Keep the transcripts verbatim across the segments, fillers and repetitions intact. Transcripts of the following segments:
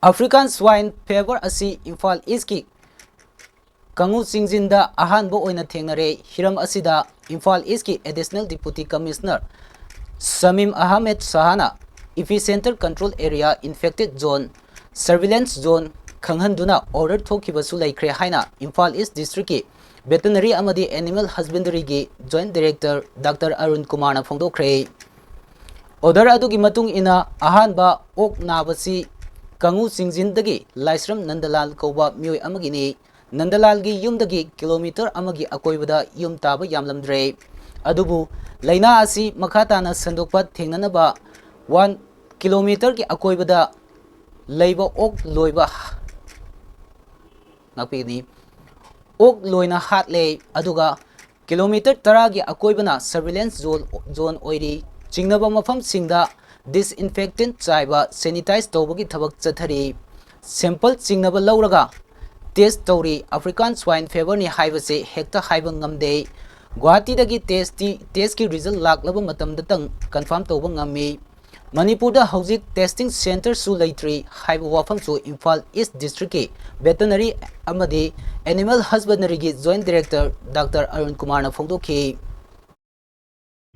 African Swine Fever ꯑꯁꯤ ꯏꯝꯐꯥꯜ ꯏꯁꯀꯤ ꯀꯪꯉꯨ ꯆꯤꯡꯖꯤꯟꯗ ꯑꯍꯥꯟꯕ ꯑꯣꯏꯅ ꯊꯦꯡꯅꯔꯦ꯫ ꯍꯤꯔꯝ ꯑꯁꯤꯗ ꯏꯝꯐꯥꯜ ꯏꯁꯀꯤ Additional Deputy Commissioner ꯁꯃꯤꯝ Ahmed ꯁꯍꯥꯅ Epicenter Control Area, Infected Zone, Surveillance Zone ꯈꯪꯍꯟꯗꯨꯅ order ꯊꯣꯛꯈꯤꯕꯁꯨ ꯂꯩꯈ꯭ꯔꯦ ꯍꯥꯏꯅ ꯏꯝꯐꯥꯜ ꯏꯁ ꯗꯤꯁꯇ꯭ꯔꯤꯛꯀꯤ Veterinary ꯑꯃꯗꯤ Animal Husbandryꯒꯤ Joint Director doctor Arun ꯀꯨꯃꯥꯔꯅ ꯐꯣꯡꯗꯣꯛꯈ꯭ꯔꯦ꯫ Order ꯑꯗꯨꯒꯤ ꯃꯇꯨꯡ ꯏꯟꯅ ꯑꯍꯥꯟꯕ ꯑꯣꯛ ꯅꯥꯕꯁꯤ ꯀꯪꯉꯨ ꯆꯤꯡꯖꯤꯟꯗꯒꯤ ꯂꯥꯏꯁ꯭ꯔꯝ ꯅꯟꯗꯂꯥꯜ ꯀꯧꯕ ꯃꯤꯑꯣꯏ ꯑꯃꯒꯤꯅꯤ꯫ ꯅꯟꯗꯂꯥꯜꯒꯤ ꯌꯨꯝꯗꯒꯤ ꯀꯤꯂꯣꯃꯤꯇꯔ ꯑꯃꯒꯤ ꯑꯀꯣꯏꯕꯗ ꯌꯨꯝ ꯇꯥꯕ ꯌꯥꯝꯂꯝꯗ꯭ꯔꯦ꯫ ꯑꯗꯨꯕꯨ ꯂꯥꯏꯅꯥ ꯑꯁꯤ ꯃꯈꯥ ꯇꯥꯅ ꯁꯟꯗꯣꯛꯄ ꯊꯦꯡꯅꯅꯕ ꯋꯥꯟ ꯀꯤꯂꯣꯃꯤꯇꯔꯒꯤ ꯑꯀꯣꯏꯕꯗ ꯂꯩꯕ ꯑꯣꯛ ꯂꯣꯏꯕ ꯉꯥꯛꯄꯤꯒꯅꯤ꯫ ꯑꯣꯛ ꯂꯣꯏꯅ ꯍꯥꯠꯂꯦ, ꯑꯗꯨꯒ ꯀꯤꯂꯣꯃꯤꯇꯔ ꯇꯔꯥꯒꯤ ꯑꯀꯣꯏꯕꯅ surveillance zone, zone ꯑꯣꯏꯔꯤ꯫ ꯆꯤꯡꯅꯕ ꯃꯐꯝꯁꯤꯡꯗ disinfectant ꯆꯥꯏꯕ, sanitize ꯇꯧꯕꯒꯤ ꯊꯕꯛ ꯆꯠꯊꯔꯤ꯫ Sample ꯆꯤꯡꯅꯕ ꯂꯧꯔꯒ test ꯇꯧꯔꯤ꯫ African Swine Feverꯅꯤ ꯍꯥꯏꯕꯁꯦ ꯍꯦꯛꯇ ꯍꯥꯏꯕ ꯉꯝꯗꯦ꯫ ꯒꯨꯋꯥꯍꯥꯇꯤꯗꯒꯤ testꯇꯤ, testꯀꯤ result ꯂꯥꯛꯂꯕ ꯃꯇꯝꯗꯇꯪ confirm ꯇꯧꯕ ꯉꯝꯃꯤ꯫ ꯃꯅꯤꯄꯨꯔꯗ ꯍꯧꯖꯤꯛ testing centreꯁꯨ ꯂꯩꯇ꯭ꯔꯤ ꯍꯥꯏꯕ ꯋꯥꯐꯝꯁꯨ ꯏꯝꯐꯥꯜ ꯏꯁ ꯗꯤꯁꯇ꯭ꯔꯤꯛꯀꯤ Veterinary ꯑꯃꯗꯤ Animal Husbandryꯒꯤ Joint Director doctor Arun ꯀꯨꯃꯥꯔꯅ ꯐꯣꯡꯗꯣꯛꯈꯤ꯫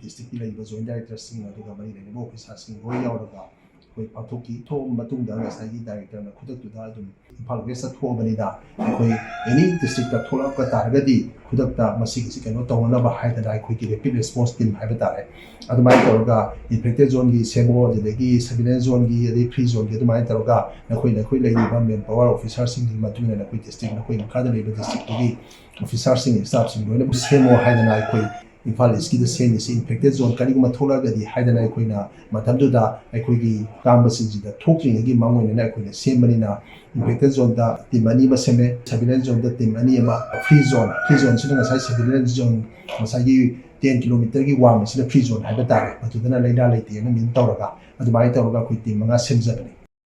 ꯗꯤꯁꯇ꯭ꯔꯤꯛꯀꯤ ꯂꯩꯔꯤꯕ Joint Directorꯁꯤꯡ ꯑꯗꯨꯒ ꯃꯔꯤ ꯂꯩꯅꯕ officerꯁꯤꯡ ꯂꯣꯏ ꯌꯥꯎꯔꯒ ꯑꯩꯈꯣꯏ ꯄꯥꯡꯊꯣꯛꯈꯤ꯫ ꯊꯣꯛꯑꯕ ꯃꯇꯨꯡꯗ ꯉꯁꯥꯏꯒꯤ directorꯅ ꯈꯨꯗꯛꯇꯨꯗ ꯑꯗꯨꯝ ꯏꯝꯐꯥꯜ Westꯇ ꯊꯣꯛꯑꯕꯅꯤꯅ ꯑꯩꯈꯣꯏ any districtꯇ ꯊꯣꯛꯂꯛꯄ ꯇꯥꯔꯒꯗꯤ ꯈꯨꯗꯛꯇ ꯃꯁꯤꯒꯤꯁꯤ ꯀꯩꯅꯣ ꯇꯧꯅꯅꯕ ꯍꯥꯏꯗꯅ ꯑꯩꯈꯣꯏꯒꯤ rapid response team ꯍꯥꯏꯕ ꯇꯥꯔꯦ, ꯑꯗꯨꯃꯥꯏꯅ ꯇꯧꯔꯒ infected zoneꯒꯤ ꯁꯦꯝꯃꯣ, ꯑꯗꯨꯗꯒꯤ surveillance zoneꯒꯤ, ꯑꯗꯩ free zoneꯒꯤ, ꯑꯗꯨꯃꯥꯏꯅ ꯇꯧꯔꯒ ꯅꯈꯣꯏ, ꯅꯈꯣꯏ ꯂꯩꯔꯤꯕ manpower officerꯁꯤꯡꯗꯨꯒꯤ ꯃꯇꯨꯡ ꯏꯟꯅ ꯅꯈꯣꯏ district, ꯅꯈꯣꯏ ꯃꯈꯥꯗ ꯂꯩꯕ districtꯇꯨꯒꯤ officerꯁꯤꯡ, staffꯁꯤꯡ ꯂꯣꯏꯅ ꯁꯦꯝꯃꯣ ꯍꯥꯏꯗꯅ ꯑꯩꯈꯣꯏ ꯏꯝꯐꯥꯜ Eastꯀꯤꯗ ꯁꯦꯝꯃꯤꯁꯤ infected zone ꯀꯔꯤꯒꯨꯝꯕ ꯊꯣꯛꯂꯛꯑꯒꯗꯤ ꯍꯥꯏꯗꯅ ꯑꯩꯈꯣꯏꯅ ꯃꯇꯝꯗꯨꯗ ꯑꯩꯈꯣꯏꯒꯤ ꯀꯥꯡꯕꯁꯤꯡꯁꯤꯗ ꯊꯣꯛꯇ꯭ꯔꯤꯉꯩꯒꯤ ꯃꯥꯡꯑꯣꯏꯅꯅ ꯑꯩꯈꯣꯏꯅ ꯁꯦꯝꯕꯅꯤꯅ infected zoneꯗ team ꯑꯅꯤ ꯑꯃ ꯁꯦꯝꯃꯦ, surveillance zoneꯗ team ꯑꯅꯤ ꯑꯃ, free zone, free zoneꯁꯤꯅ ꯉꯁꯥꯏ surveillance zone, ꯉꯁꯥꯏꯒꯤ ten kilometerꯒꯤ ꯋꯥꯡꯃꯁꯤꯅ free zone ꯍꯥꯏꯕ ꯇꯥꯔꯦ, ꯃꯗꯨꯗꯅ ꯂꯥꯏꯅꯥ ꯂꯩꯇꯦꯅ mean ꯇꯧꯔꯒ ꯑꯗꯨꯃꯥꯏꯅ ꯇꯧꯔꯒ ꯑꯩꯈꯣꯏ team ꯃꯉꯥ ꯁꯦꯝꯖꯕꯅꯤ꯫